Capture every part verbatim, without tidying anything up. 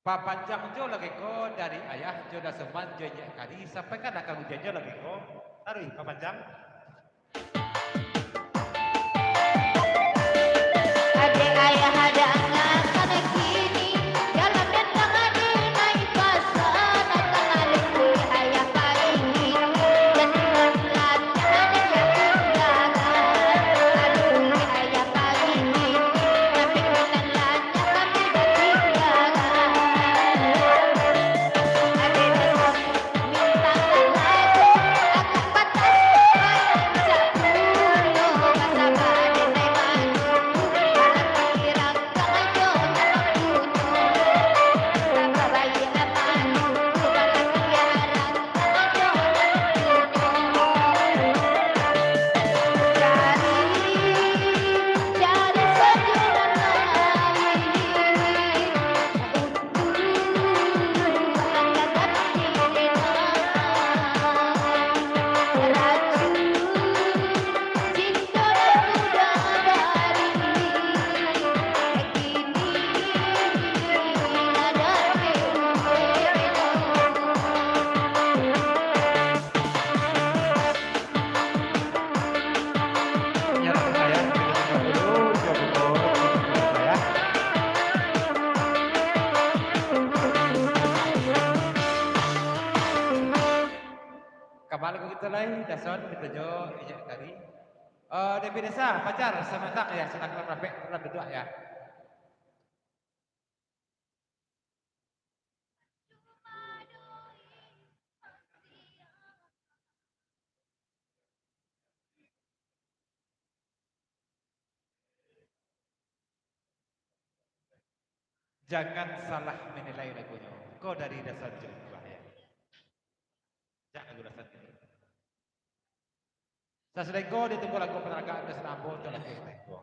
Papanjang jo lagi ko dari ayah jo dasoman jo inyiak kari, sampaikan aka ujian jo lagi ko. Taruih, papanjang. Kama lagu kito lai, Dason, kito jo inyiak kari. Eh, Depi Desa, Fajar, Samantang, ya, silakan rapek, lah duduak, ya. Jangan salah menilai lagunyo. Ko dari Dasan Jeruk Bahaya. Jak lagu Dasan Jeruk. Sasudah ko ditunggu lagu panaragaan Dasan Ambo, tu lagu sasudah ko.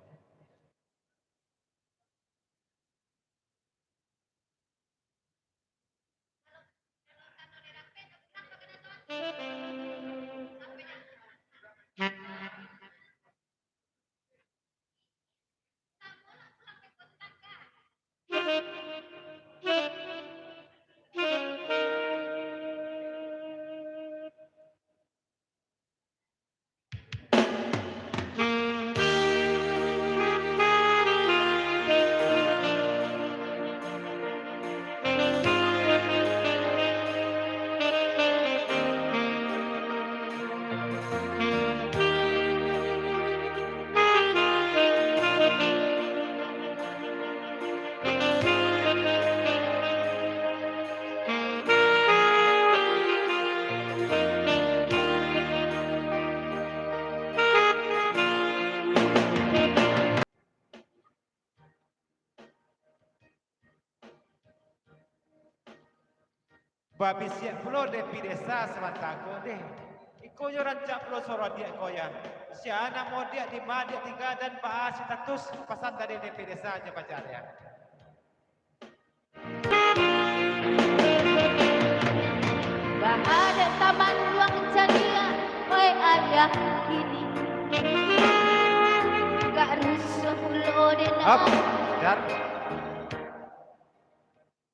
Babisiak pulo Depi Desa samantang ko deh. Iko nyo rancak pulo suaro adiak ko, ya. Sia namo diak, di ma diak tingga, dan baa status, pasan dari Depi Desa nyo paja, ya. Baa dek taman ruang cadiak, oi ayah kini. Gak rusuh pulo dek nak. Hop, jar.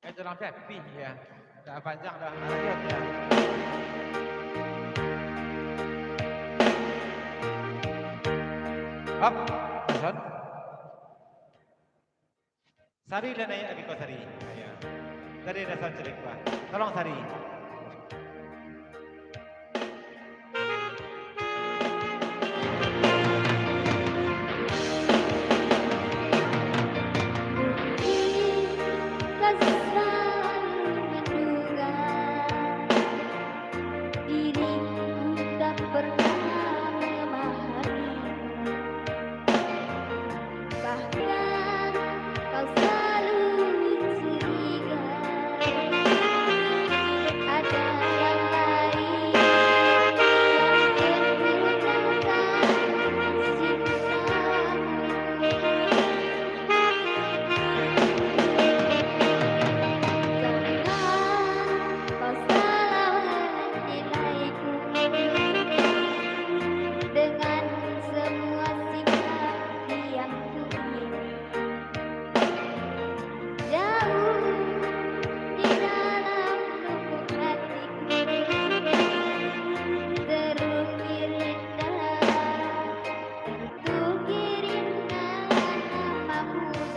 Eh, jangan pipih, ya. Dah panjang dah. Lanjut, ya. Hop, Dasan. Sari lah naiak lagi ko, Sari. Ya. Tadi Dasan Jeruk Bahaya. Tolong, Sari. Mungkin kau selalu menduga diriku tak pernah memahamimu. Bahkan kau selalu curiga ada yang lain yang memenangkan cintamu.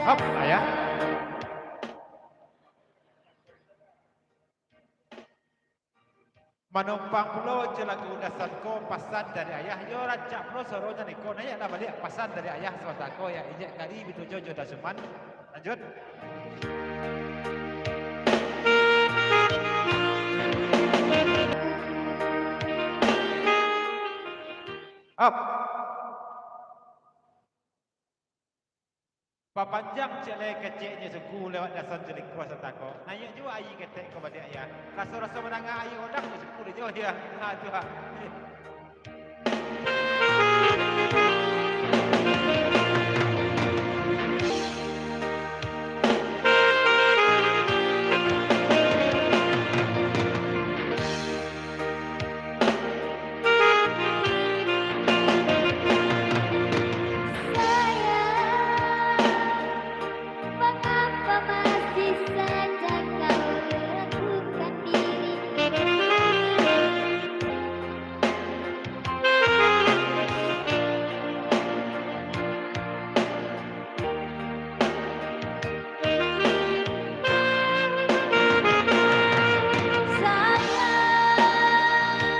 Hop, ayah. Manumpang pulo jo lagu Dason ko, pasan dari ayah, yo rancak pulo suaronyo niko, naiaklah baliak pasan dari ayah sabanta ko, yo, Inyiak Kari bituju jo Dasuman. Lanjut. Up. Bapanjang ciek lai keceknyo suku lewat Dason jo Lingkuang sabanta ko. Naiak juo aia ketek ko baliak, yo. Raso-raso mandanga aia odang jo suku dek nyo, yo. Ha, tu ha. Sayang, mengapa masih saja kau ragukan diriku? Sayang,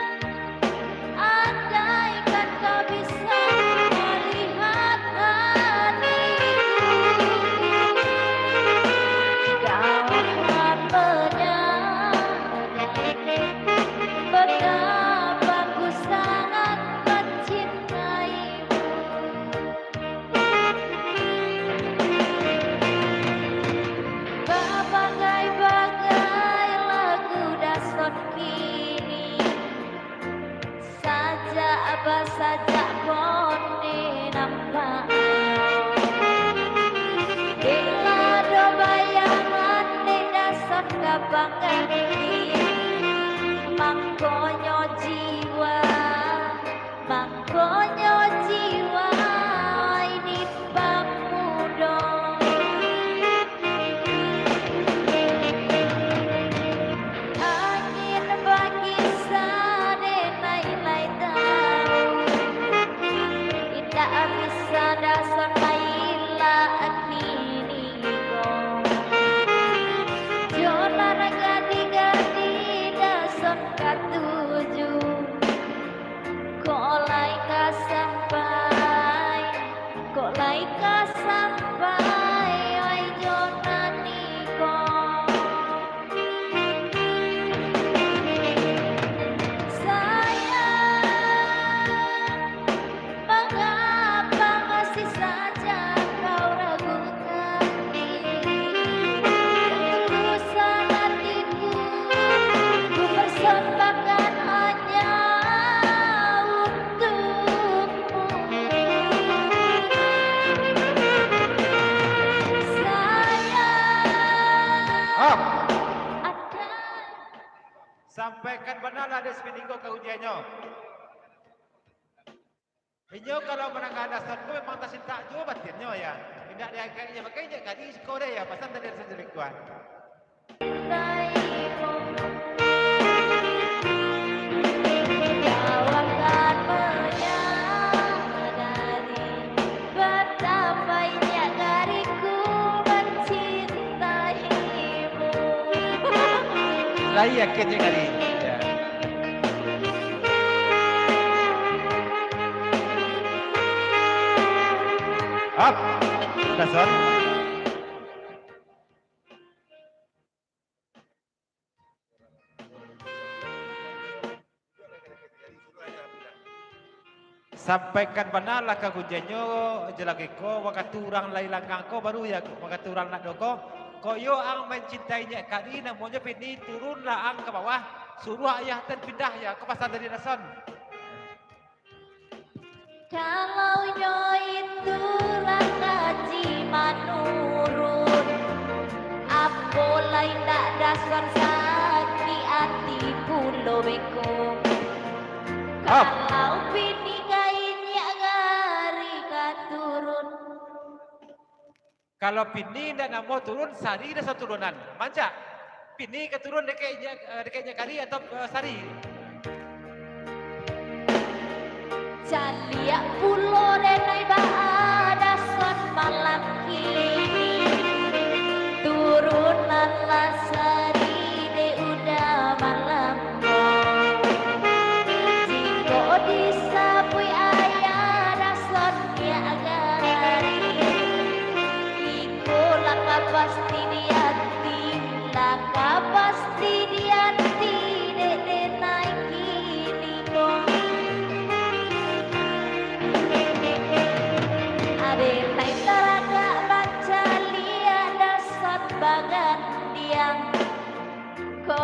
andaikan kau bisa melihat hatiku, kau akan menyadari betapa ku sangat mencintaimu. Babagai-bagai lagu Dason kini, sajak basajak konde nampak. Bila ado bayangan dek Dason ka pangganti, mangkonyo jiwa Mangkonyo jiwa ini pamudo. Angin bakisa dek naiak lai tau. Indak bisa Dason mailak kini ko. Jo nan gadi-gadi Dason katuju. Kok lai ka sampai, kok lai ka sampai, wai jo nan iko. Sayang, mangapa masih saja kau ragukan? Ketulusan hatiku, ku persembahkan hanya untukmu. Sayang, Hop. Akan Sampaikan bana lah dek Spinning ko ka ujiannyo. Inyo kalau mandanga Dason tu memang tasintak juo batinnyo, yo. Indak diangkek inyo pakai inyo kadi siko deh, yo, pasan tadi Dason jadi kuat. Lai akhirnyo kali. Yo. Up. Dason. Sampaikan bana lah ka ujiannyo, jalaki ko, wakatu urang lai langgang ko, baru yo wakatu urang nak do ko. Kok iyo ang mancintai nyiak kari, namonyo pini turunlah ang ka bawah, suruah ayah tan pindah yo, ko pasan dari Dason. Kalau nyo itu lah kaji manurun, apo lai ndak Dason sakik ati pulo beko. Hap. Kalau pini ka inyiak kari ka turun. Kalau pini ndak namuah turun, sari Dason turunan. Mancak. Pini ka turun dakek inyiak, eh, dakek inyiak kari atau, eh, sari. Caliak pulo denai baa Dason malam kini.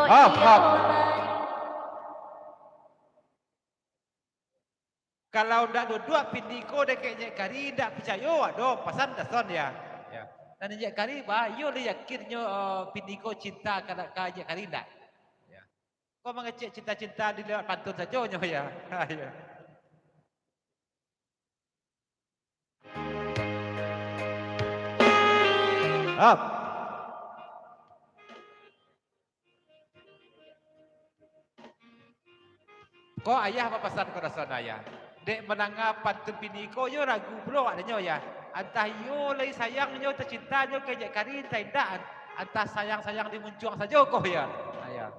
Hop, hop. Kalau ndak duduak Pini ko dakek Nyek Kari, ndak picayo, ado pasan Dason ya. Ya. Nan Nyek Kari, bah, iyo lah yakinnyo, eh, Pini ko cinta ka, ka Nyek Kari ndak? Ya. Ko mangecek cinta-cinta di lewat pantun sajo nyo ya. Ha, ya. Hop. Ko ayah bapasan ko Dason ayah. Dek mandanga pantun Pini ko, iyo ragu pulo awak nyo ya. Antah iyo lai sayangnyo, tacintanyo ka Nyek Kari, antah indak, antah sayang-sayang di muncuang sajo ko ya. Ayah.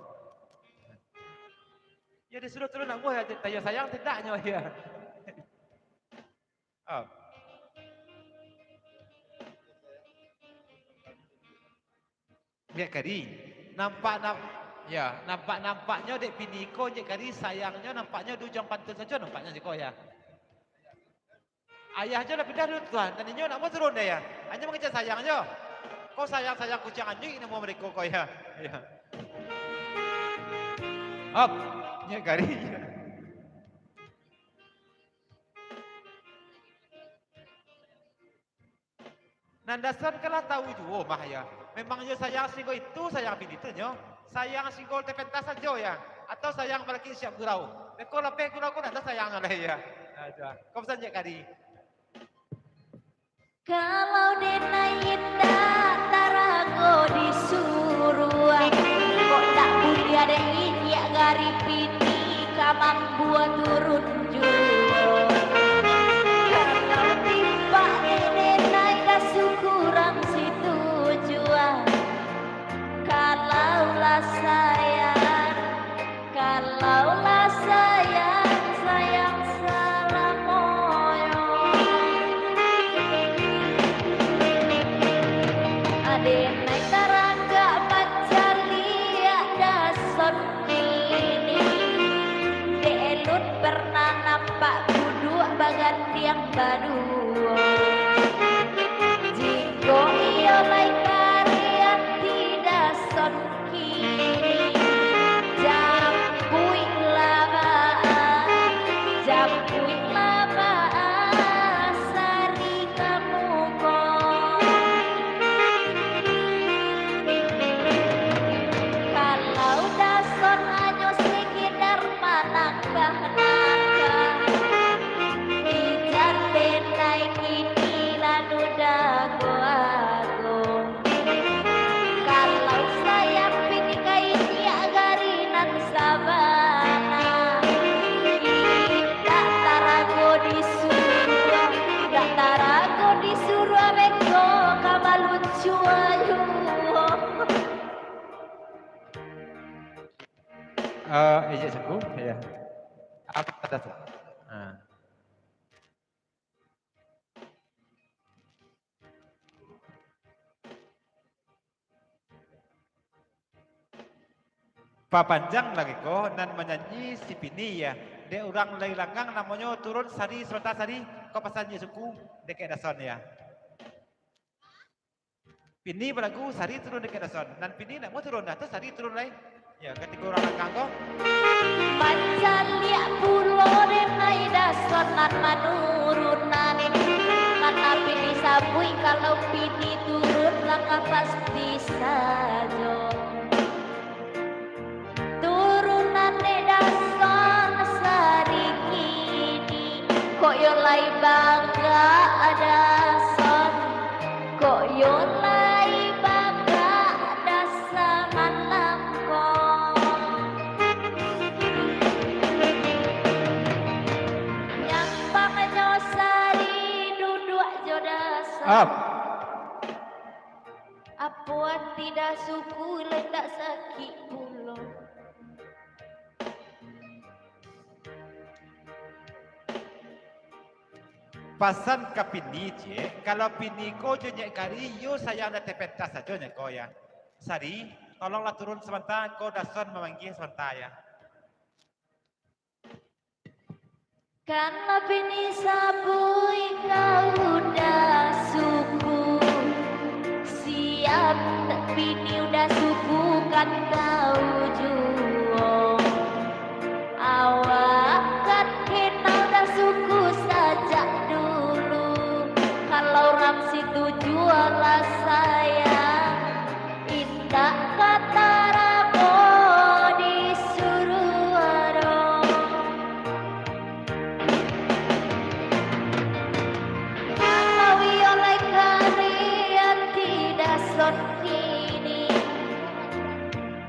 Iyo disuruah turun namuah ya, tayo sayang indak nyo ya. Oh. Nyek Kari, nampak nam-, ya, nampak-nampaknyo dek Pini ko, Nyek Kari, sayangnyo nampaknyo di ujuang pantun sajo nampaknyo siko ya. Ayah jo lah pindah dulu tuan, nan inyo nak mau turun deh ya. Hanyo mangecek sayang jo. Ko sayang-sayang kuciang anjuik namo mereka ko ya. Ya. Hop, Nyek Kari. Nan Dason kan lah tahu juo mah ya. Memang yo sayang singgo itu, sayang Pini tu nyo. Sayang singgo tepentas sajo ya. Atau sayang balaki siap gurau. Beko lapeh gurau ko ndak ado sayang lai ya. Aduh. Ko pasan Nyek Kari. Kalau denai indak tarago disuruah, kok ndak buliah dek inyiak Kari Pini ka mambuek turun juo. Kalau timpak dek denai ka syukuran situ jua. Kalaulah sayang, kalaulah sayang, sayang salamonyo. Aden ai taragak mancaliak Dason kini. Dek elun pernah nampak duduak bagandiang baduo. Jikok iyo lai karian ti Dason kini, japuiklah baa, japuiklah baa Sari ka muko. Kalau Dason hanyo sekedar manangkah-nangkah, ijan denai kini lah dudago-ago. Kalau sayang Pini ka inyiak Kari nan sabana, indak tarago disuruah, indak tarago disuruah beko ka baluncuang juo. Eh, ejek saku, ya. Apa kata sa-, ah. Papanjang lagi ko, nan manyanyi si Pini, ya. Dek urang lai langang namonyo turun Sari, sabanta Sari, ko pasan jo suku, dakek Dason, ya. Pini balagu, Sari turun dakek Dason. Nan Pini nak mau turun dah, tu Sari turun lai. Ya, katigo urang langkah ko. Mancaliak pulo denai Dason nan manurunan. Kan Pini sabuik kalau Pini turun langkah pasti sajo. Turunan dek Dason Sari kini, kok yo lai bagak Dason, kok yo lai bagak Dason malam ko. Nyampang nyo Sari duduak jo Dason. Up. Apo ati dah suku lai ndak sakik pulo. Pasan ka Pini, ciek. Kalau Pini ko jo Nyek Kari, iyo sayang dah tepentas sajo nyo ko, ya. Sari, tolonglah turun sabanta, ko Dason mamanggia sabanta, ya. Kan lah Pini sabuik ka udah suku, siap Pini udah suku kan tau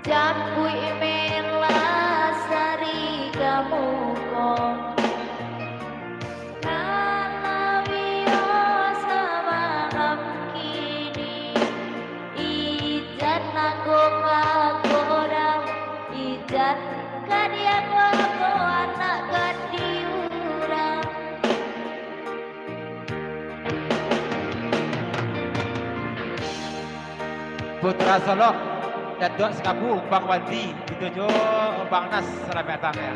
Japuik melah sari ka muko. Nan lawio samalam kini, ijan nangko ka godang, ijan ka diago-ago anak gadih urang. Putra Solok, Datuak Sekabu, Bang Wandi, itu jo Bang Nas, salamaik datang, ya.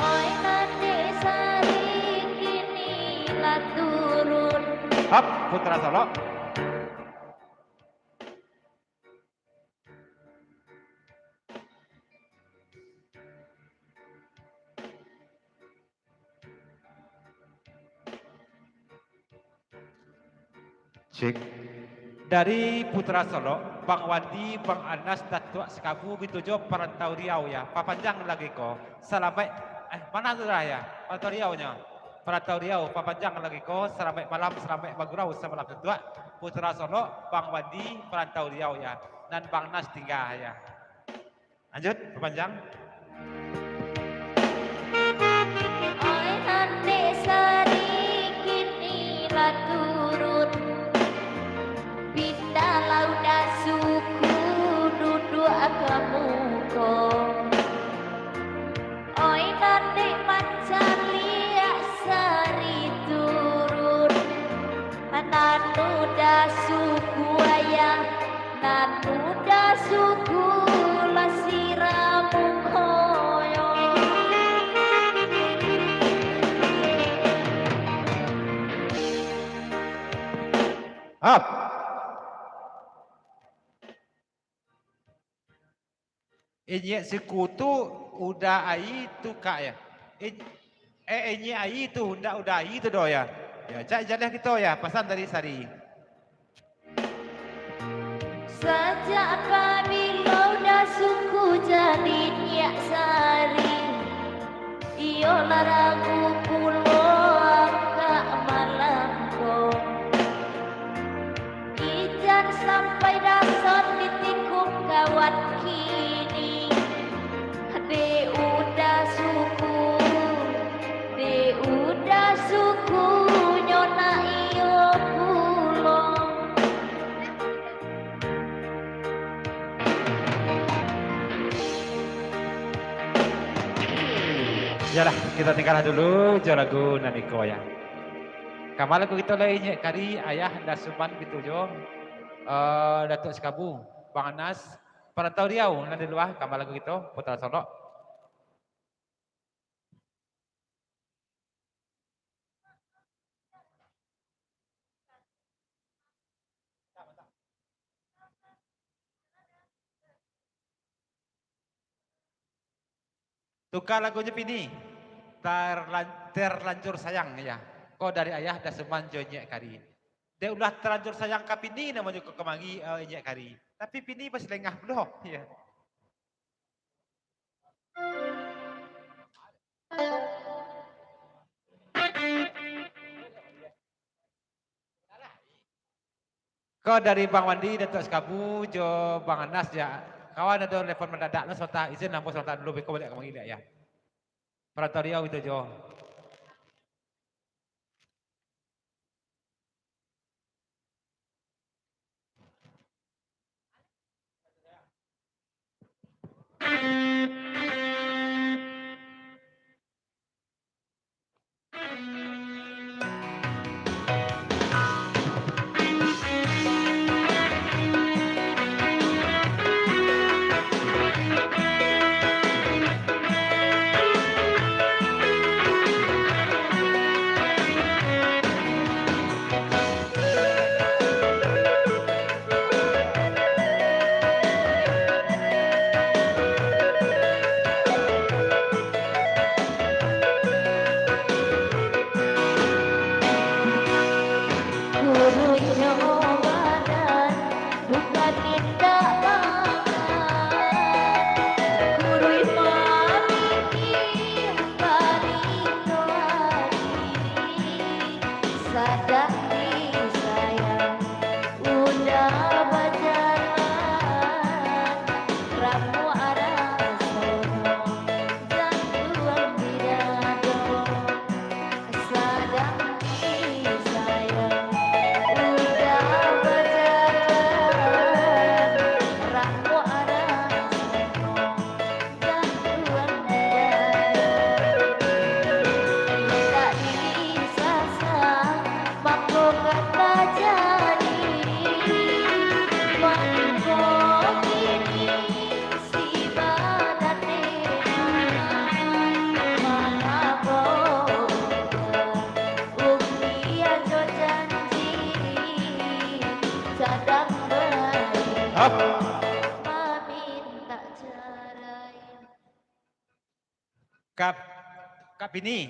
Oi, nan dek sari kini lah turun. Hap, Putra Solok. Cek. Dari Putra Solok, Bang Wandi, Bang Anas, Datuak Sekabu, gitu jo Parantau Riau, ya. Papanjang lagi ko. Salamaik, eh, mana tu dah, ya? Parantau Riau nyo. Parantau Riau, papanjang lagi ko. Salamaik malam, salamaik bagurau samalam Datuak. Putra Solok, Bang Wandi, Parantau Riau, ya. Nan Bang Nas tingga, ya. Lanjut, papanjang. Oi, nan dek sari kini lah turun, pindah lah udah suku duduak ka muko. Oi, nan dek mancaliak sari turun, nan udah suku ayah, nan udah suku lah siram mukonyo. Hap. Inyek suku tu udah ayi tu, Kak, ya. In-, eh, inyek ayi tu, ndak udah ayi tu doh, ya. Ya, cak jaleh kito, ya, pasan dari Sari. Sajak pabilo udah suku jadi inyiak Sari, iyo lah ragu pulo angkak malam ko. Ijan sampai dason ditikung kawan kini, dek udah suku, dek udah suku nyo nak iyo pulo. Yolah, kito tinggalah dulu jo lagu nan iko, ya. Kama lagu kito lai, Inyek Kari, Ayah Dasuman, gitu jo, eh, Datuak Sikabu, Bang Anas, Parantau Riau, nan di lua, kama lagu kito, Putra Solok. Tuka lagunyo Pini. Terlan-, Terlanjur Sayang, ya. Ko dari Ayah Dasuman jo Inyek Kari. Dek ulah terlanjur sayang ka Pini namonyo ko kamari, eh, Inyek Kari. Tapi Pini basilengah pulo, ya. Ko dari Bang Wandi, Datuak Sikabu, jo Bang Anas, ya. Kawan ado telepon mandadak lo, sontak izin ambo sontak dulu, beko baliak kamari, ya. Parantau Riau itu jo. Kak, Kak Pini,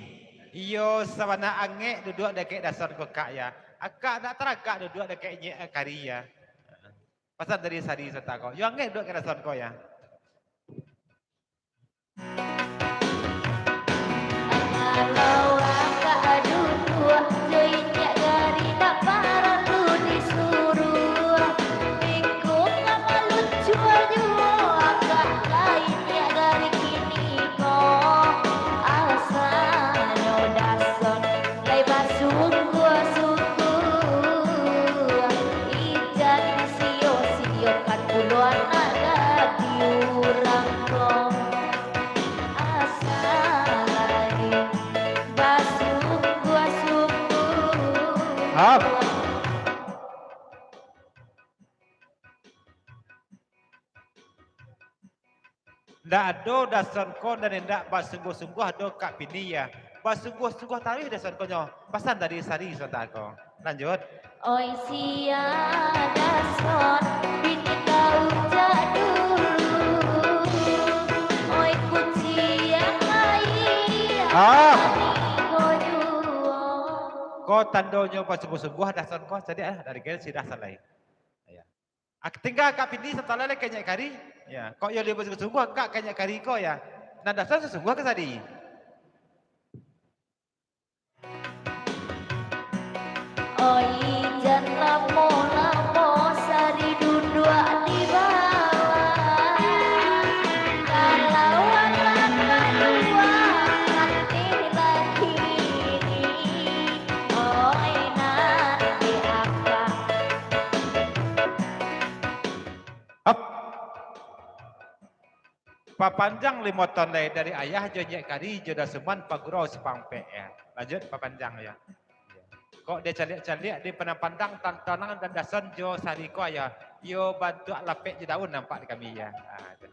iyo sabana angek duduak dakek Dason ko, Kak, ya. Akak ndak taragak duduak dakek Nyek Kari, ya. Pasan dari Sari Santa ko. Yo angek duduak dakek Dason ko, ya. Kalau akak duduak jo Inyiak Gari, ndak paralu disuruah. Minggu ka maluncua juo akak ka Inyiak Gari kini ko. Asanyo Dason lai basungguah-sungguah. Ijan disio-siokan pulo anak gadih urang ko. Asa lai basungguah-sungguah. Hap. Ndak ado Dason ko nan indak basungguah-sungguah doh, Kak Pini, ya. Basungguah-sungguah taruih Dason ko nyo. Pasan dari Sari Santa ko. Lanjut. Oi sia Dason, bini kau jak dulu. Oi kuciang aia, ah, bini ko juo. Ko tandonyo basungguah-sungguah Dason ko, jadi ah, dari kalian sirah salai. Ya. Ak-, tingga Kak Pini satalai lai ka Inyiak Kari. Ya, kok iyo lai basungguah-sungguah, Kak, ka Inyiak Kari ko, ya. Nan Dason sungguah ka Sari. Oi, jan lamo-lamo Sari duduak di bawah. Kalau anak kaduo, ateh laki ni, oi, nan di akak. Hap. Papanjang limo taun lai dari ayah jo Inyiak Kari jo Dasuman Pagurau Sipampek, ya. Lanjut, papanjang, ya. Kok dicaliak-caliak, dipandang-pandang, tantanang dan Dason jo Sari ko, ya. Iyo bantuak lapek jo daun nampak di kami, ya. Ah, tu.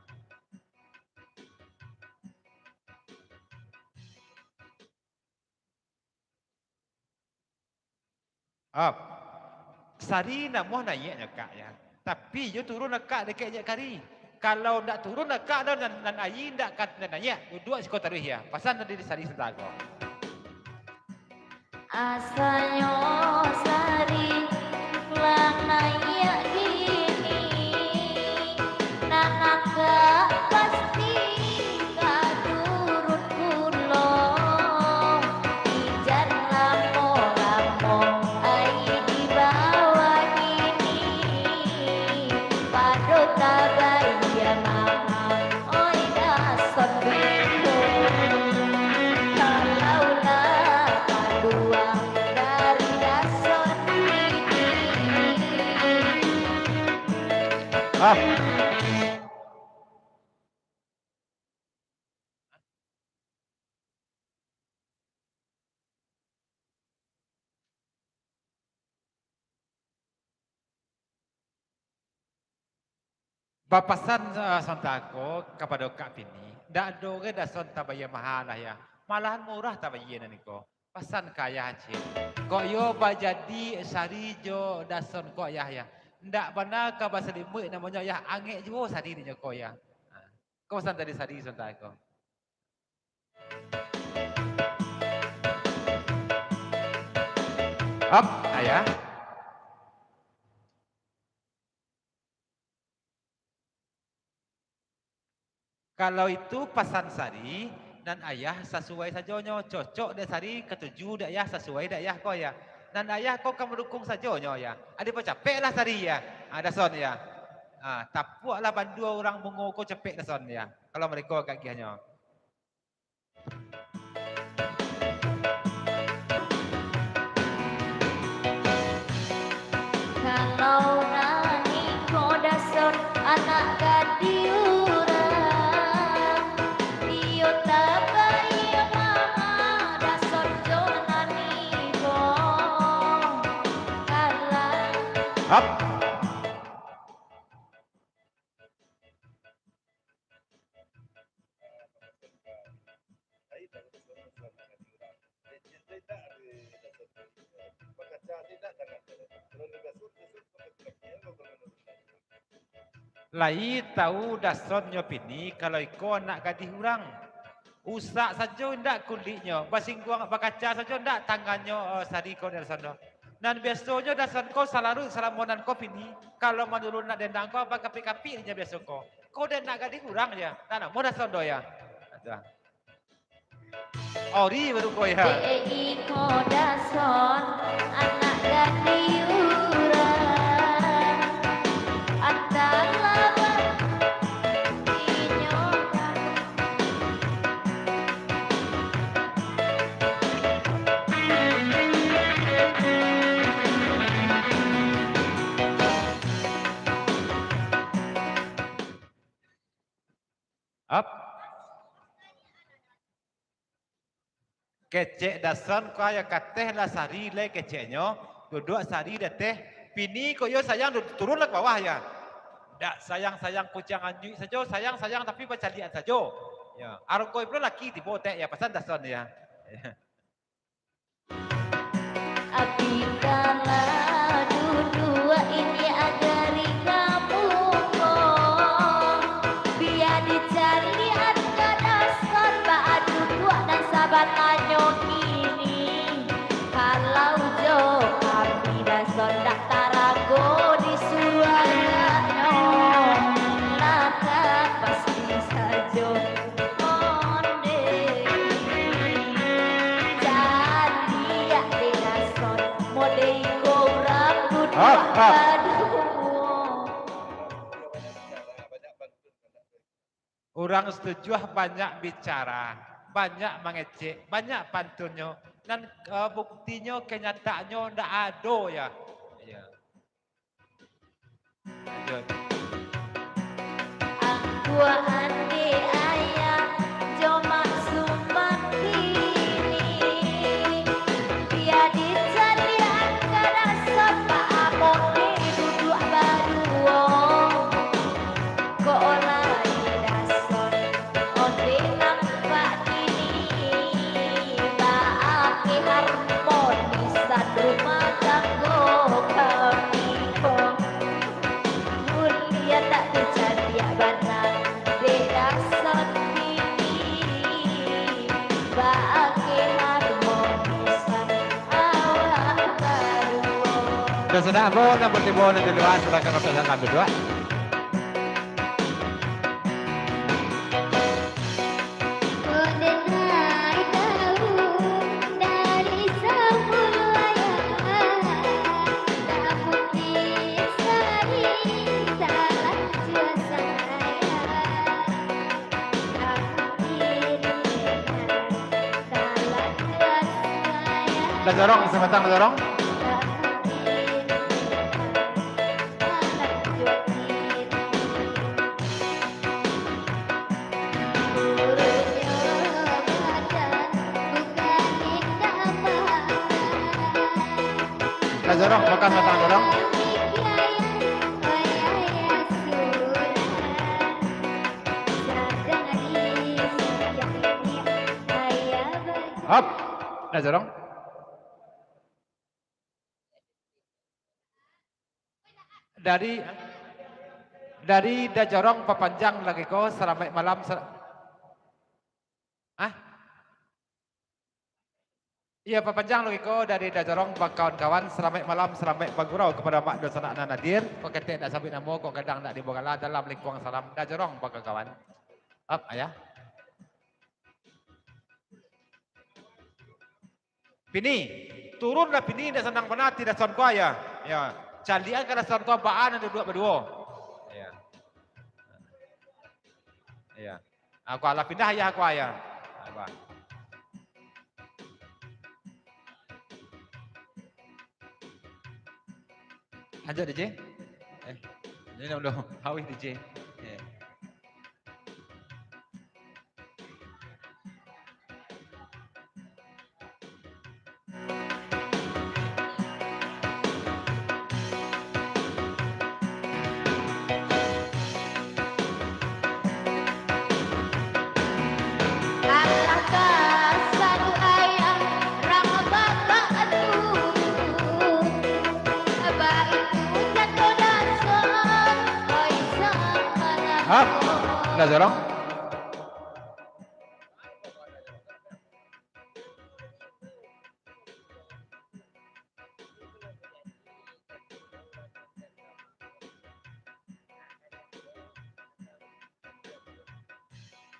Ap. Sari namuah naiak nyo, Kak, ya. Tapi, iyo turun akak dakek Inyiak Kari. Kalau ndak turun akak doh, nan, nan aia ndak ka nan naiak, duduak siko taruih, ya. Pasan tadi di Sari Santa ko. Asanyo Sari lah naiak kini, nan akak pasti ka turun pulo. Ijan lamo-lamo aia di bawah kini, pado tabayia maha. Oi Dason beko, kalau lah kaluar dari Dason ini. Ah. Bapasan, eh, Santa ko kapado Kak Pini, ndak ado urang Dason tabayia maha lah, ya. Malahan murah tabayia nan iko. Pasan ka ayah ciek. Kok iyo bajadi Sari jo Dason ko, ayah, ya. Ndak bana ka basalimuik namonyo, ayah. Angek juo Sari dinyo ko, ya. Ha. Ko pasan dari Sari Santa ko. Ap, ayah. Kalau itu pasan Sari, nan ayah sasuai sajonyo, cocok dek Sari, katuju dek ayah, sasuai dek ayah ko, ya. Nan ayah ko ka mandukuang sajonyo, ya. Ado pacapeklah Sari, ya. Ah, Dason, ya. Ah, tapuaklah bandua urang bungo ko capek, Dason, ya. Kalau mareko agak agiahnyo. Kalau nan iko Dason anak gadih urang, iyo tabayia maha Dason jo nan iko. Kalau Hap. Lai tau Dason nyo Pini kalau iko anak gadih urang. Usak sajo indak kuliknyo, basingguang bakaca sajo indak tangannyo, eh, sari ko Dason ko. Nan biasonyo Dason ko salalu salamo nan ko pini, kalau manurun nak dendang ko bakapik-kapik inyo biaso ko. Ko dek nak gadih urang ya, nak namo Dason do ya. Ori baru ko ya. Dek iko Dason, anak gadih urang, antah lah inyo. Ap. Kecek Dason ko ayo kateh lah sari lai keceknyo, duduak sari di ateh. Pini ko iyo sayang du-, turun lah ka bawah ya. Dak sayang-sayang kuciang anjuik sajo, sayang-sayang tapi bacaliak sajo. Ya, argo pulo laki tibo tek ya, pasan Dason ya. Abikala duduak ini agari kamuko, bia dicaliak ka Dason baa duduak nan sabananyo kini. Kalau jo kami Dason dak tarago di suruahnyo, maka pasti sajo. Onde, caliak dek Dason, mode iko urang duduak baduo. Urang Situjuah banyak bicara, banyak mangecek, banyak pantunnyo, nan, eh, buktinyo, kenyataannyo ndak ado, ya. Iya. Lanjut. Angkuah ande ayah jo Mak Suman kini, bia dicaliak ka Dason baa mode duduak baduo. Kok lai Dason, onde nampak kini, baa ke harmonisan rumah tanggo kami ko. Buliah tak dicaliak bana, dek Dason kini, baa ke harmonisan awak baduo. Sudah, sudah, ambo nan batibo nan di lua, silakan rasakan duduak. Lah jorong, sabatang lah jorong. Lah jorong, makan batang jorong. Hap, lah jorong. Dari, dari Dajorong papanjang lagi ko, salamaik malam, sal-, ah? Iya, papanjang lagi ko dari Dajorong bakawan-kawan, salamaik malam, salamaik bagurau kapado mak dunsanak nan hadir. Kok ketek dak sabuik namo, kok gadang dak dibao gala, dalam lingkuang salam Dajorong bakawan-kawan. Ap, ayah. Pini, turunlah Pini, indak sanang bana ati Dason ko, ya. Ya, caliakan ka Dason ko baa nan duduak baduo. Ya. Ya. Aku alah pindah, ya, aku, ya. Apa? Lanjut, D J. Eh, ini udah awih, D J. Ya. Hah? Ndak jorong?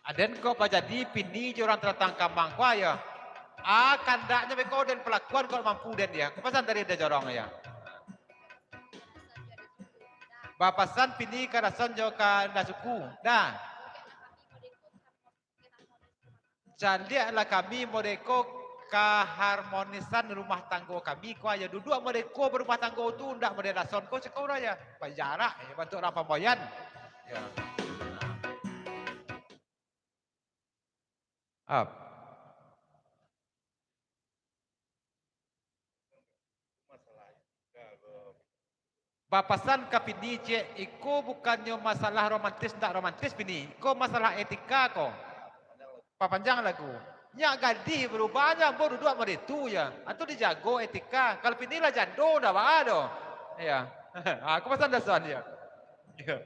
Aden kok bajadi pini jo urang talatang kamang ko, yo. Ah, kandaknyo beko den palakuan kok mampu den, yo. Ko pasan tadi den jorong, yo. Bapasan pini ka Dason jo ka Nasuku. Dah. Caliaklah kami modeko kaharmonisan rumah tanggo kami ko, yo. Duduak modeko barumah tanggo tu, ndak model Dason ko, cako urang, yo. Bajarak, yo, bantuak urang pamboyan. Yo. Up. Bapasan ka pini, cek, iko bukannyo masalah romantis ndak romantis pini. Iko masalah etika ko. Papanjang lagu. Nyak gadih barubah nyo, ambo duduak model tu, yo. Antu dijago etika. Kalau pini lah jando, ndak baa doh. Yo. Ha, ko pasan Dason, yo. Yo.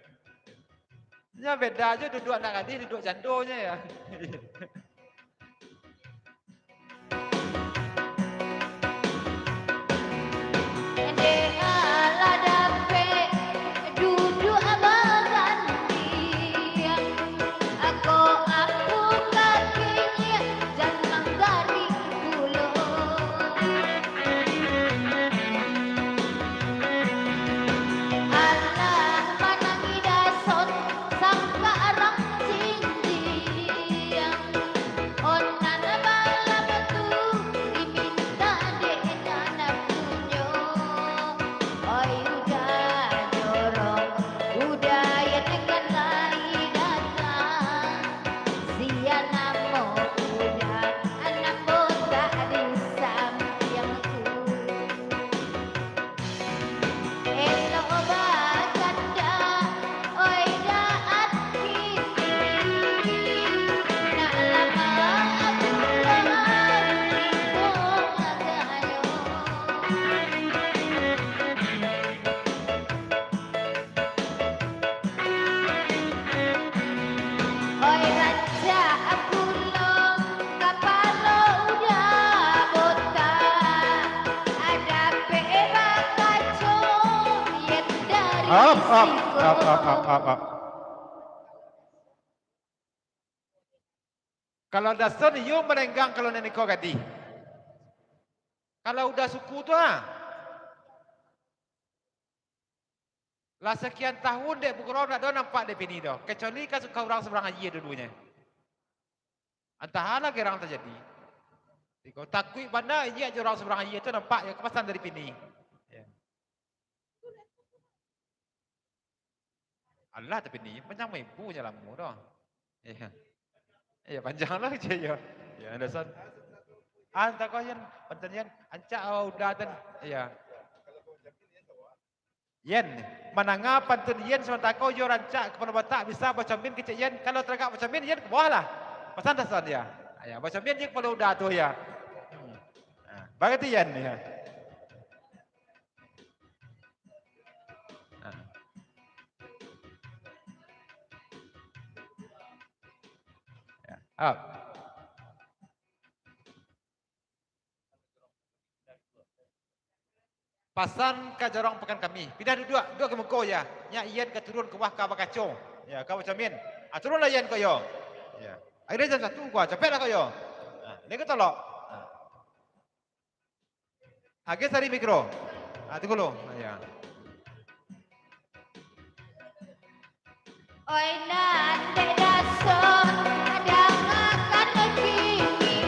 Nyo beda jo duduak anak gadih, duduak jandonyo, yo. Dek alah dapek duduak bagantiang, ako aku kakinya jan manggarik pulo. Alah manangih Dason, sangka arang jinjiang. Onan malam tu diminta dek nan punyo. Oi, udah jorong, udah yo tekan lai datang. Sia namo udah, namo tak disampiang tu. Elok bakanda, oi daat kini, nak lama aku lagi kok agaknyo. Oi rancak pulo, kapalo udah botak, adapek bakaco, yen dari Up, up, siko. Up, up, up, up, up. Kalau Dason iyo malenggang, kalau nan iko gadih. Kalau udah suku tu, ha. Lah sakian tahun dek Bugurau ndak ado nampak dek pini doh, kecuali ka suka urang surang aja dulunya. Antah alah gerang tajadi. Iko takuik bana inyak jo urang surang aja tu nampak yo kapasan dari pini. Ya. Alah, tapi ni panjang ibu je lamo doh. Iya. Iya, panjang lah je yo. Ya, Dason. Antah kau Yan, pantun Yan, ancak awak udah tan. Iya. Yan, mandanga pantun Yan samantang ko yo rancak kapalo batak bisa bacamin kecek Yan. Kalau taragak bacamin, Yan ka bawah lah. Pasan Dason ya. Ya, bacamin je kapalo udah tu ya. Hmm. Nah, bagitu Yan ya. Nah. Ya, up. Pasan ka jorong pakan kami. Pindah duduak, duduak ka muko ya. Nya Ian ka turun ka bawah ka bakaco. Ya, ka bacamin. Ah, turunlah Ian ko yo. Ya. Akhirnya jam satu ko, capeklah ko yo. Nah, ni ka tolok. Nah. Agak sari mikro. Ah, tunggu lo. Ah, ya. Oi nan dek Dason, dangakan kini.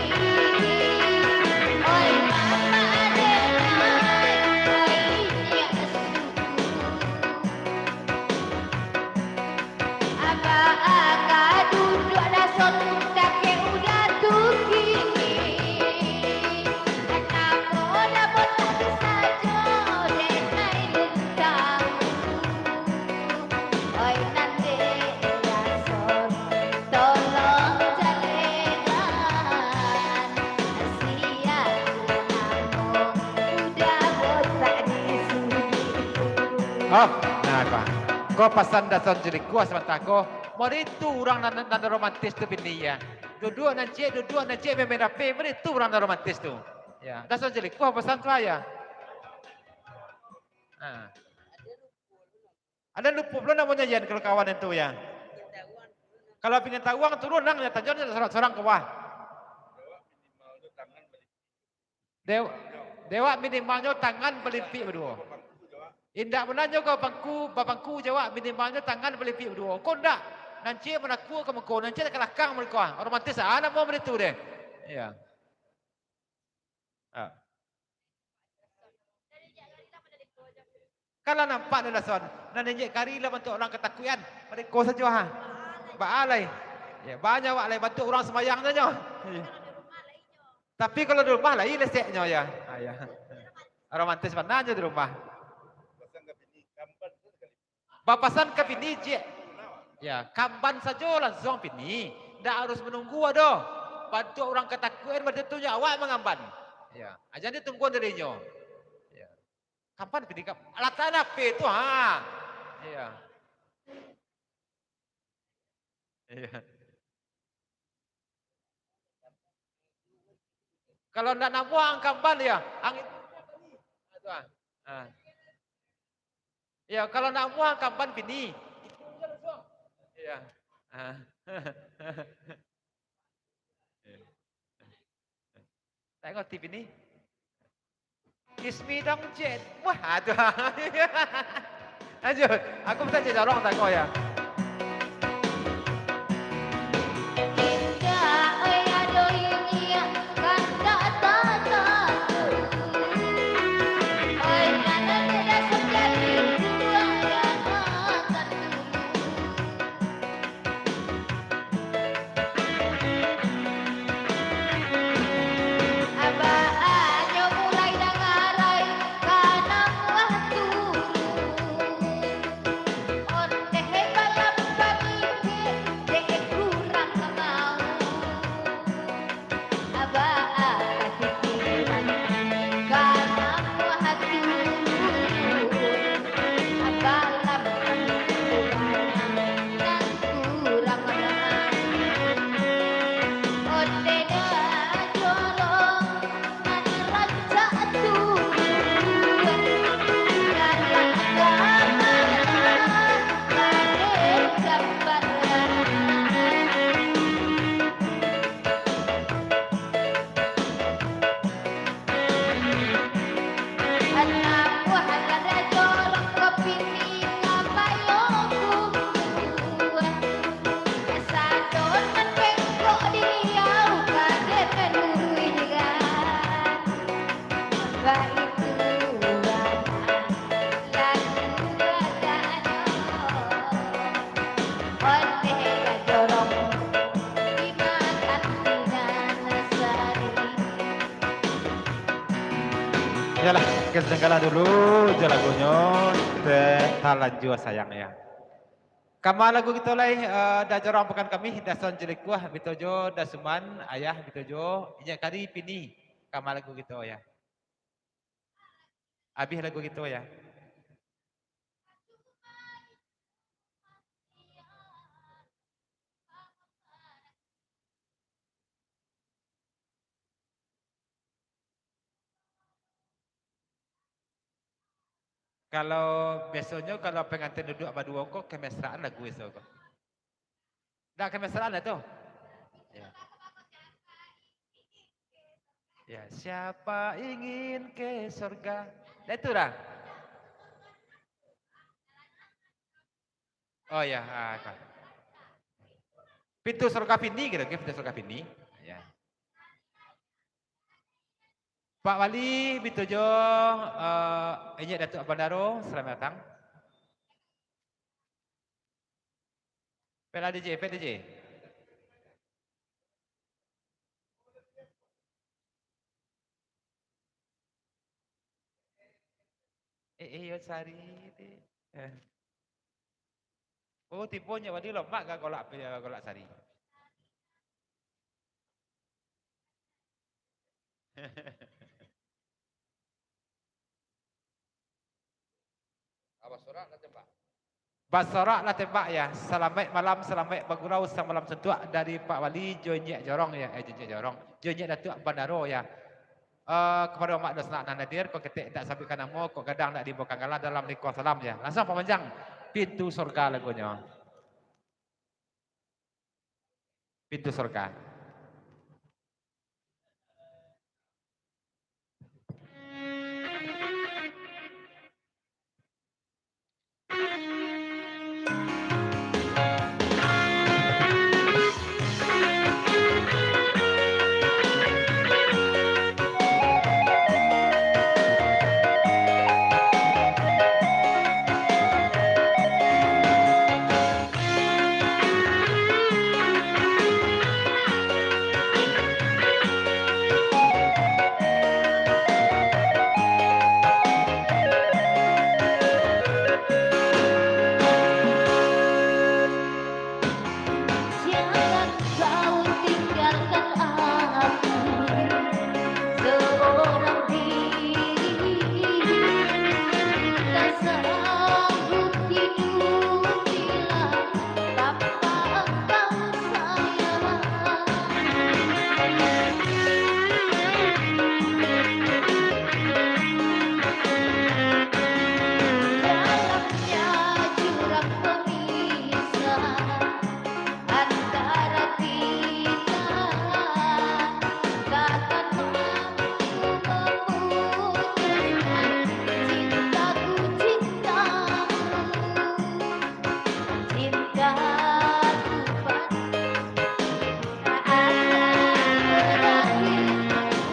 Oi mamak dek nan, oi inyiak suku. Abah ka duduak Dason, dakek udah tu kini. Namo lah botak sajo, dek nai lintang. Oi nan dek Dason, tolong jalekan. Sia namo udah botak di sudi. Oh, nah, ko. Ko pasan Dason Jelikuah samantang ko. Model itu urang nan, nan romantis tu bini ya. Duduak nan ciek, duduak nan ciek, main-main hape, model itu urang nan romantis tu. Ya, Dason Jelikuah pasan tu ya. Ha. Ada lupo pulo namonyo Yan kalau kawan itu ya. Kalau pingin taruang, turun nang, nyo tanyo nyo surang-surang ka bawah. Dew-, dewak minimalnyo tangan balimpik baduo. Indak bana nyo ka bapangku, bapangku jo awak, minimalnyo tangan balimpik baduo. Ko ndak, nan ciek manakua ka muko, nan ciek ka lakang muko. Romantis ah namo baitu deh. Iyo. Ah. Kan lah nampak dek Dason, nan injek kari lah bantuak urang katakuikan, mareko sajo ha. Baa lai. Yo, banyak awak lai bantuak urang sumbayang nyo. Tapi kalau di rumah lai leseknyo yo. Ha, yo. Romantis bana nyo di rumah. Bapasan ka bini, ciek. Yo, kamban sajo lansuang bini. Ndak harus manunggu ado. Bantuak urang katakuikan, baitu nyo awak mangamban. Yo, jan ditungguan dek inyo. Yo. Kamban bini ka, latakan H P tu, ha. Iyo. Iyo. Kalau ndak namuah ang kamban, yo, ang itu, ha. Ha. Iyo, kalau ndak namuah ang kamban bini. Iyo. Ha. Tak ngerti bini. Kiss me dong, Jen. Wah, aduh. Lanjut. Aku minta Jen tolong tak kau yo. Indak, oi, aduh, inyiak, kandak tatatu. Oi, nan ado dak sadiak di dunia, yo, tatatu. Abah anyo mulai dangarai, kanang lah turun. Ondeh balam pamikik, dek kurang mau. Abah pikiran, kanang lah turun. Abah lam pamikik, nan kurang mau. Ondeh jorong, nan rancak turun. Galak ka mana, laleh ka bana. Anak buah anak jorong, kopi ni ngapayo kubuah. Sadonan bengkok diau, ka den luruih juo. Baitu lagu agaknyo. Ondeh ka jorong, dimakan pinang sari. Iyolah, kita dengarlah dulu jo lagunyo, Te-, Talanjua Sayang, yo. Kama lagu kito lai, eh, Da Jorong Pakan Kami, Dason Jalikuah, bito jo Dasuman, Ayah, bito jo, inyo kari Pini. Kama lagu kito, yo. Abih lagu kito, yo. Kalau biasonyo, kalau pengantin duduak baduo ko, kemesraan lagu biaso ko. Ndak kemesraan lah tu. Ya. Ya, siapa ingin ke surga? Dah itu dah. Oh ya, ah, ka. Pintu surga Pini gitu, oke, pintu surga Pini. Ya. Pak Wali, bito jo, eh, inyo Datuk Bandaro, selamat datang. Pek lah D J, pek D J. Eh, eh, yo sari ti. Eh. Oh, tibo nyo wali lomak ka golak, golak sari. Ah, basorak lah tembak. Basorak lah tembak, ya. Salamaik malam, salamaik bagurau samalam suntuak dari Pak Wali, jo Inyiak Jorong, ya. Eh, jo Inyiak Jorong. Jo Inyiak Datuak Bandaro, ya. Eh, kapado Mak Dosnak nan hadir, kok ketek indak sabuikkan namo, kok gadang indak diimbaukan gala dalam lingkuang salam, ya. Langsuang pamanjang Pintu Surga lagunyo. Pintu sorga. Jangan kau tinggalkan aku seorang diri. Tak sanggup hidup bila tanpa engkau, sayang. Dalamnya jurang pemisah antara kita, takkan mampu memutuskan cintaku, cintamu, cintaku padamu.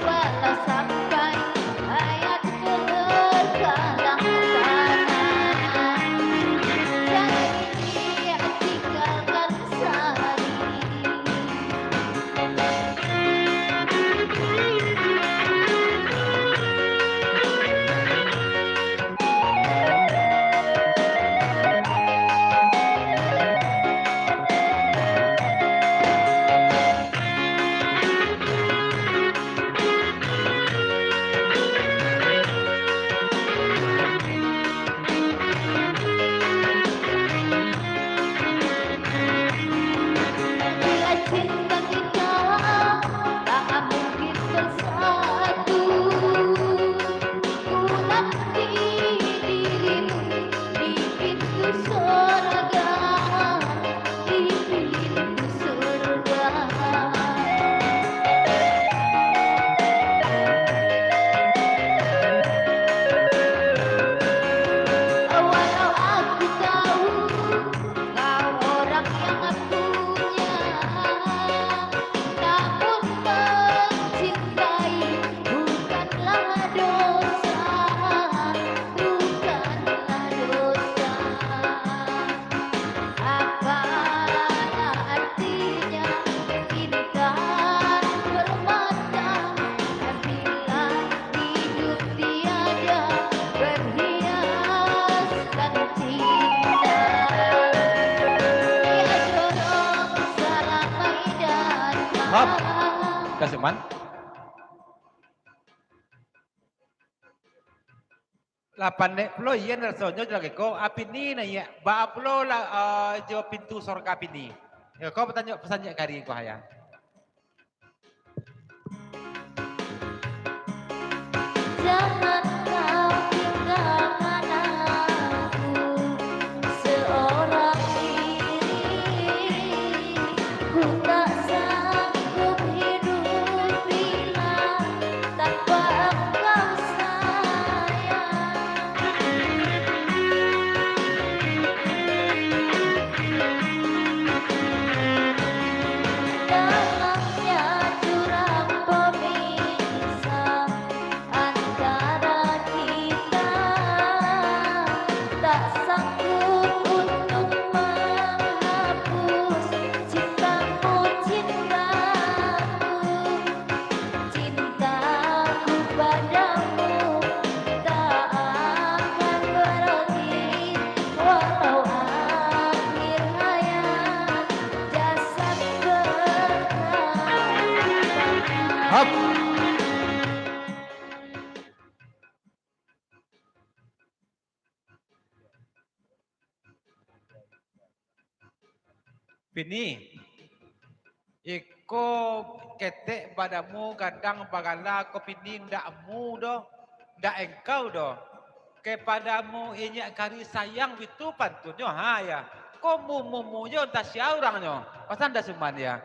Walau sampai hayat berkalang tanah, jangan ini tinggalkan sadih. Bila cinta kita tak mungkin bersatu, ku nanti dirimu di pintu sorga, di pintu sorga. Walau aku tahu kau orang yang punya, namun mencintai bukanlah dosa, bukanlah dosa. Apalah artinya intan permata bila hidup tiada berhiaskan cinta. Ia jorok salamai datang. Hap. Kasih, Man. Lah pandai pulo, iyo rasonyo jo lagi ko, a, Pini nah, iyo. Baa pulo lah, eh, jo pintu sorga Pini. Yo, ko batanyo pasan jo kari ko, ha yo. Jangan kau tinggalkan aku seorang diri. Ku tak sanggup hidup bila tanpa engkau, sayang. Dalamnya jurang pemisah antara kita, tak sanggup untuk menghapus cintamu, cintaku. Cintaku padamu tak akan berhenti, walau akhir hayat jasad bertambah. Hap. Pini, iko ketek badamu gadang bagala ko Pini ndak mu doh, ndak engkau doh. Kepadamu inyak kari sayang bitu pantunnyo, ha, ya. Ko mu, mu, mu yo, antah sia urangnyo. Pasan dah suman, ya.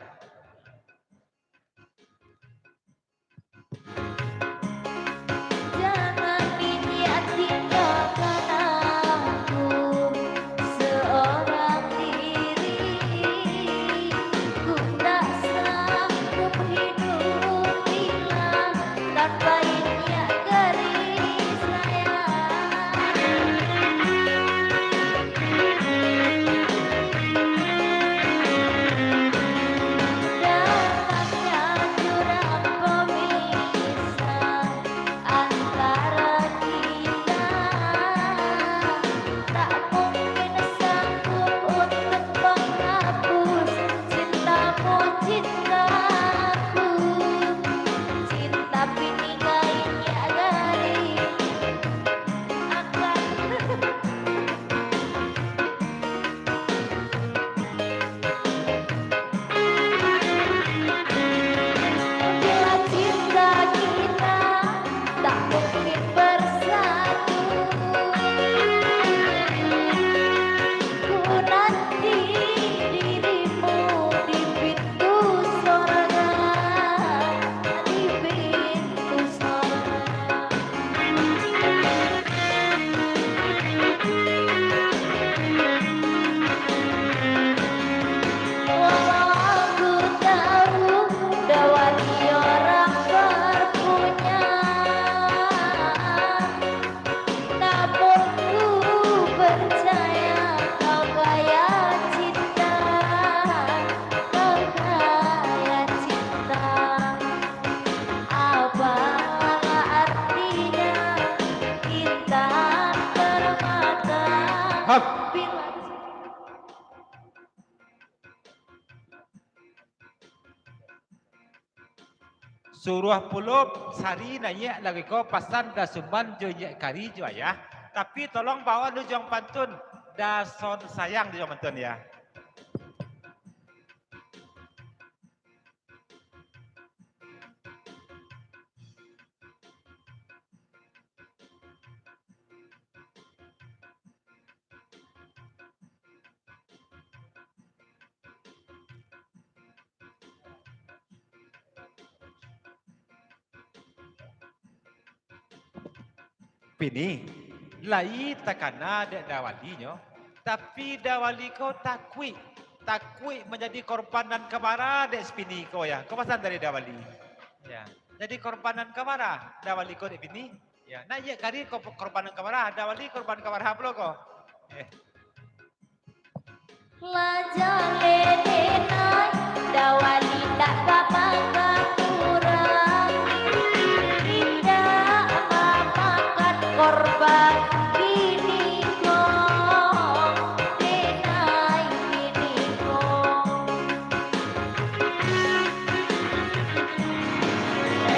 Suruah pulo Sari naiak lagi ko pasan Dasuman jo Inyiak Kari jo Ayah. Tapi tolong bawa dulu juang pantun. Dason sayang di juang pantun ya. Pini, lai takana dek Dawali nyo, tapi Dawali ko takuik, takuik manjadi korban nan ka bara dek si Pini ko ya. Ko pasan dari Dawali. Ya, jadi korban nan ka bara Dawali ko dek Pini. Ya, nah, Inyiak Kari ko-, korban nan ka bara, Dawali korban ka bara pulo ko. Eh. Lah jaleh denai, Dawali ndak ka makan urang. Indak mamakan korban kiniko, denai kiniko.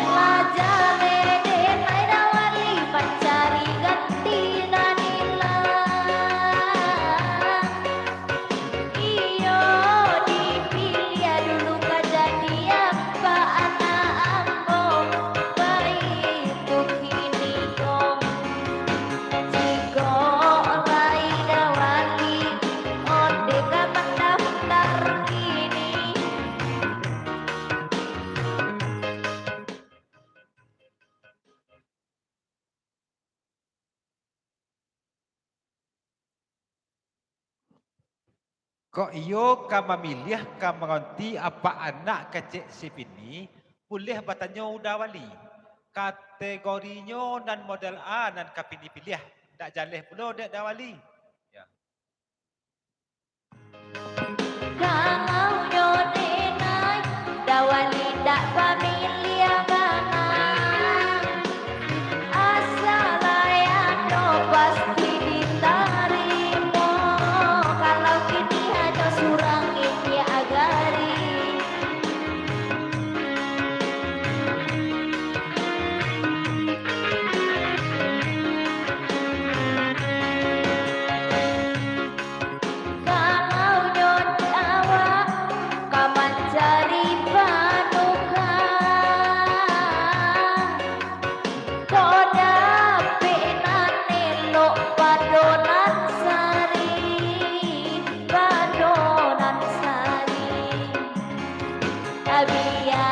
Lah jaleh denai Dawali mancari ganti nan ilang. Iyo dipiliah dulu ka jadi apak anak ambo, baitu kiniko. Jikok lai Dawali, onde ka mandaftar kini. Kok iyo ka mamiliah ka mangganti apak anak kecek si Pini, buliah batanyo Dawali. Kategorinyo nan model A nan ka Pini piliah, ndak jaleh pulo dek Dawali. Ya. Kalau nyo denai, Dawali dak pamiliah bana. Asa lai ado pasti ditarimo. Kalau kini hanyo surang Inyiak Kari. Kalau nyo awak ka mancari panuka, kok dapek nan elok pado nan sari, pado nan sari. Bia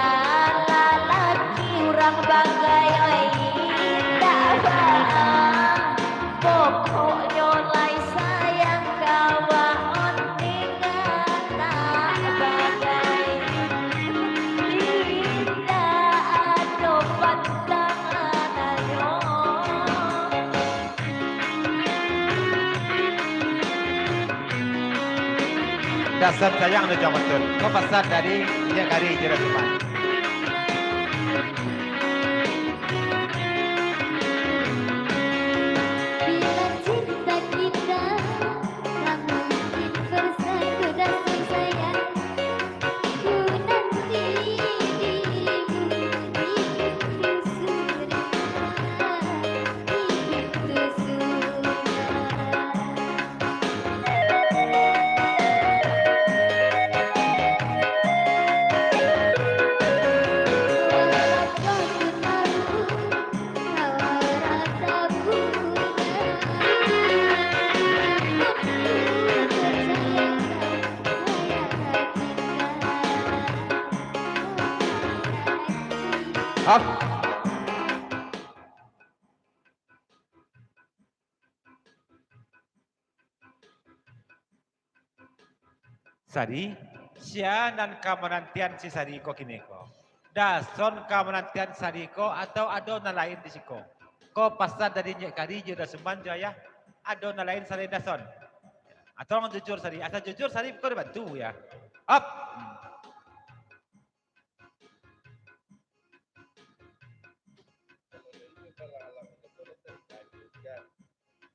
lalaki urang bagai, oi, indak baa. Pokoknyo lai sayang ka awak, ondeh anak bagai. Indak ado pantangananyo. Dason sayang tu, Cok Mansur. Ko pasan dari Inyiak Kari, Juragan Suman. Bila cinta kita tak mungkin bersatu, dason sayang. Sari, sia nan ka manantian si Sari ko kini ko? Dason ka manantian Sari ko, atau ado nan lain di siko? Ko pasan dari Inyiak Kari jo Dasuman jo Ayah, ado nan lain salain Dason? Atau urang jujur Sari, asa jujur Sari ko dibantu ya. Up.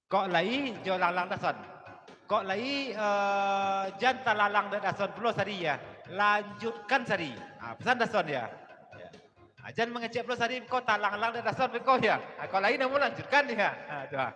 Kok lai jo lalang Dason. Kok lai, eh, jan talalang dek Dason pulo Sari ya. Lanjutkan Sari. Ah, pasan Dason ya. Ya. Ah, jan mangecek pulo Sari, kau talang-alang dah dasar kau ya. Ah, kau lain yang mau lanjutkan ya. Ah, tu ah.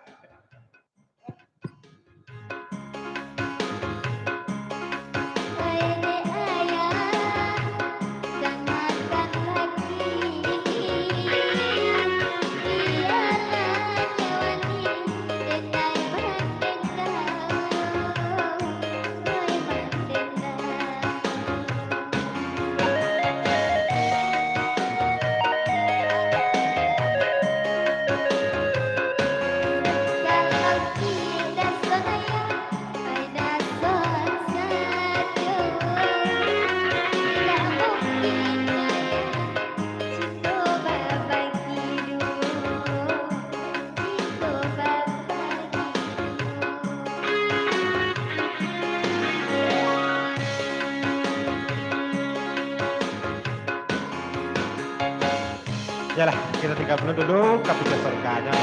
Yalah, kita tinggal dulu, dulu kapita sorganyo.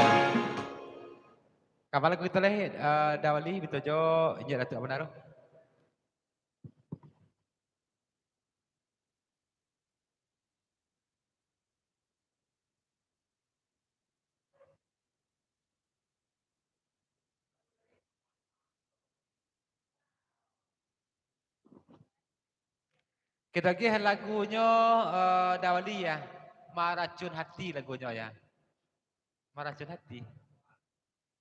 Kapalo kito lai, eh, Dawali, bito jo inyo Datuak Manaro. Kito agiah lagunyo, eh, Dawali ya. Maracun Hati lagunyo ya. Maracun Hati.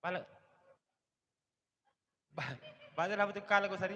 Bala-, ba-, bala lah batuka lagu Sari.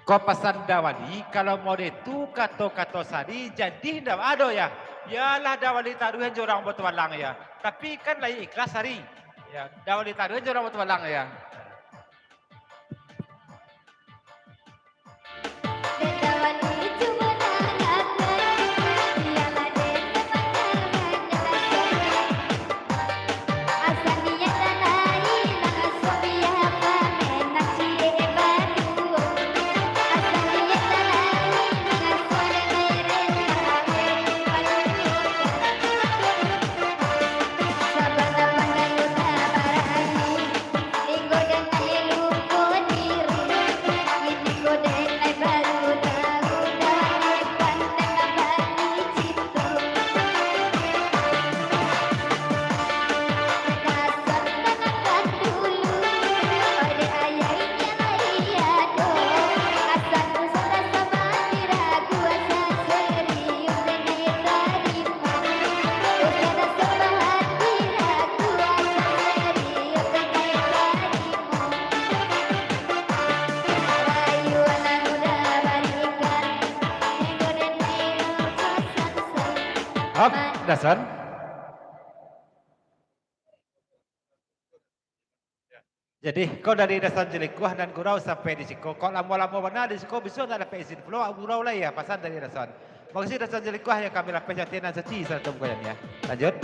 Ko pasan Dawali, kalau mode tu kato-kato Sari, jadi ndak ado ya. Yalah Dawali taruih jo urang batualang ya. Tapi kan lai ikhlas Sari. Ya, Dawali taruih jo urang batualang ya. Hap, Dason. Jadi, ko dari Dason Jalikuah nan gurau sampai di siko. Kok lamo-lamo bana di siko, bisuak ndak dapek izin pulo, gurau lai ya, pasan dari Dason. Makasih Dason Jalikuah, yo kami lapeh cantian nan suci, sarato muko janiah. Lanjut.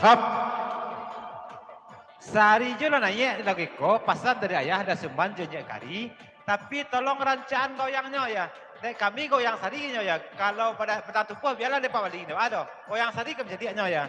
Hap. Sahari jo lah naiak lagu iko, pasan dari ayah, Dasuman jo Nyiak Kari, tapi tolong rancaan goyangnyo ya. Dek kami goyang sari nyo ya. Kalau pada, pada tupuah bialah dek Pak Wali nyo. Aduh, goyang sari kami jadiaknyo ya.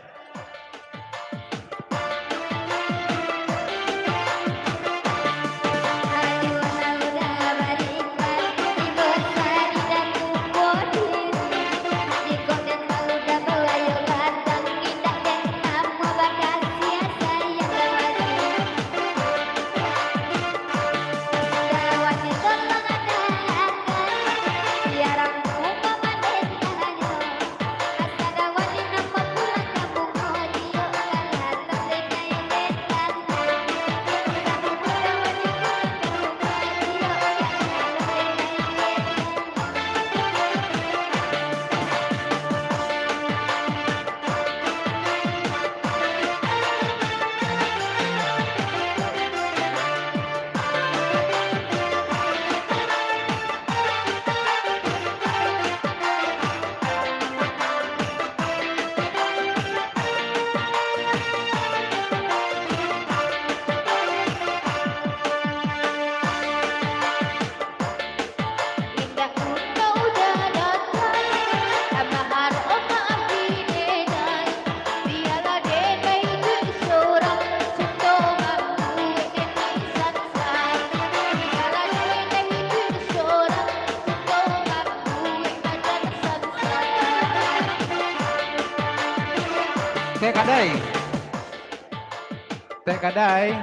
Tek kadai. Tek kadai.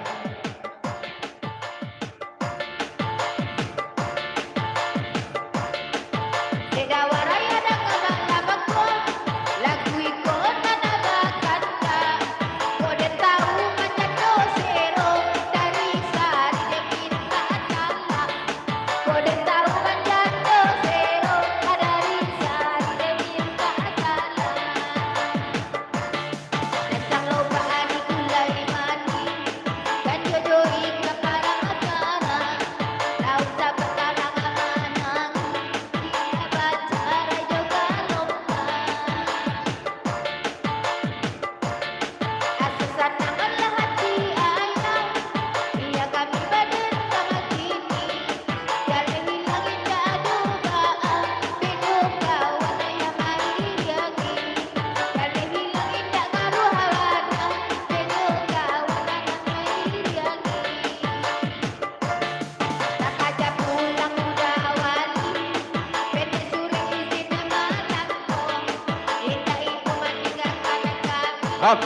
Hap.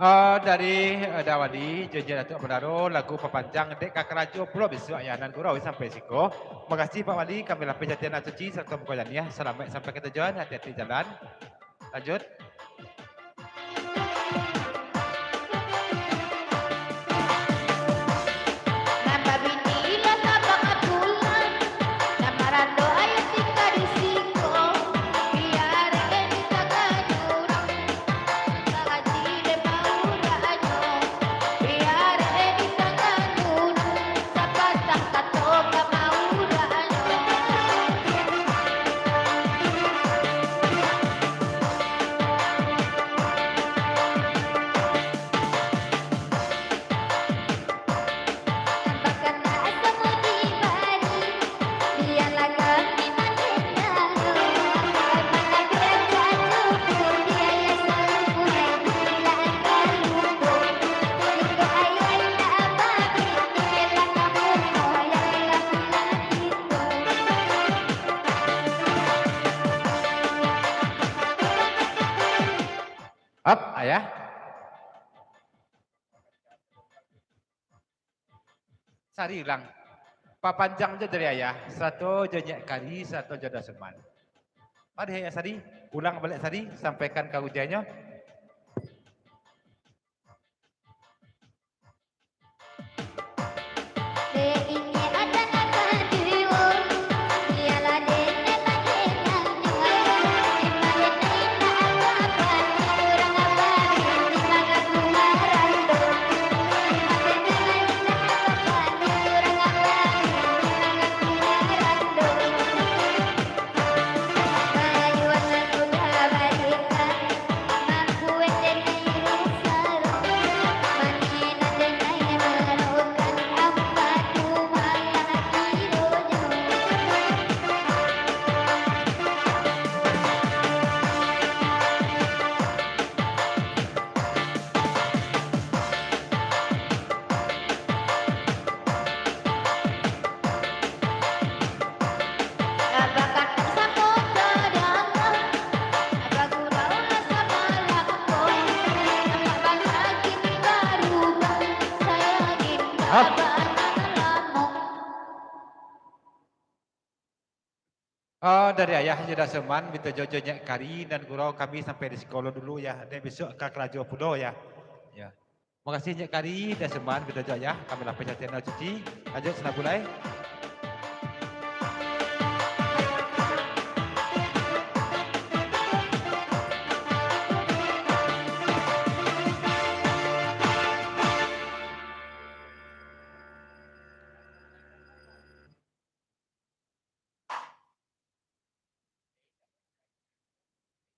Ah, dari, eh, Dawali, Janji Datuk Bandaro, lagu papanjang dek ka karajo pulo bisuak ya, nan gurau sampai siko. Makasih Pak Wali, kami lapeh cantian nan suci, sarato muko janiah, salamaik sampai ka tujuan, hati-hati jalan. Lanjut. Ap, ayah. Sari ulang. Papanjang jo dari ayah, sarato jo Nyiak Kari, sarato jo Daseman. Mari ayah sari, ulang baliak sari, sampaikan ka ujainyo. Hap. Oh, dari ayah jo Daseman, bito jo, jo Nyiak Kari nan gurau kami sampai di siko lo dulu, yah. Dek bisuak ka karajo pulo, yah. Ya. Makasih Nyiak Kari, Daseman, bito jo, yah. Kami lapeh sajo no cuci. Lanjut, Senabulai.